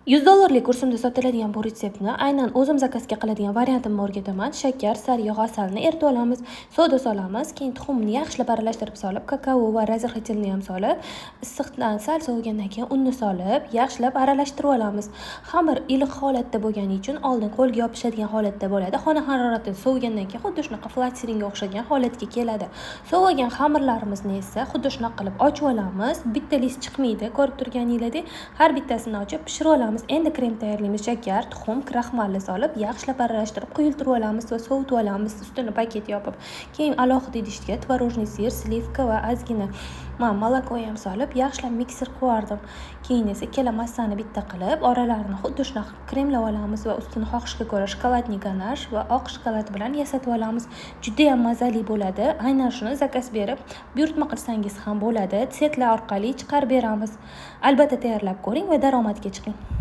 100 dollarlik kursimda sotiladigan bu retseptni aynan o'zim zakazga qiladigan variantimni o'rgataman. Shakar, sariyog', asalni eritib olamiz, soda solamiz, keyin tuxumni yaxshilab aralashtirib solib, kakao va разрыхлитель ni ham solib, issiqdan sal sovigandan keyin unni solib, yaxshilab aralashtirib olamiz. Xamir iliq holatda bo'lgani uchun oldin qo'lga yopishadigan holatda bo'ladi. Xona harorati sovigandan keyin xuddi shunaqa флатеринг ga o'xshagan holatga keladi. Sovigan xamirlarimizni esa xuddi shunaqa qilib ochib olamiz. Bitta лист chiqmaydi, ko'rib turganinglardek, har bittasini ochib pishirib olamiz. Endi krem tayyorlaymiz. Shakar, tuxum, kraxmalni solib, yaxshilab aralashtirib quyultirib olamiz va sovutib olamiz, ustini paket yopib. Keyin alohida idishga творожный сыр, сливка va ozgina man молоко ham solib, yaxshilab mikser qilib yubordim. Keyin esa ikkala massani bitta qilib, oralarini xuddi shunaqa qilib kremlab olamiz va ustini xohishga ko'ra шоколадный ganash va oq shokolad bilan yasatib olamiz. Judayam mazali bo'ladi. Aynan shuni zakaz berib, buyurtma qilsangiz ham bo'ladi. Сеть lar orqali chiqarib beramiz. Albatta tayyorlab ko'ring va daromadga chiqing.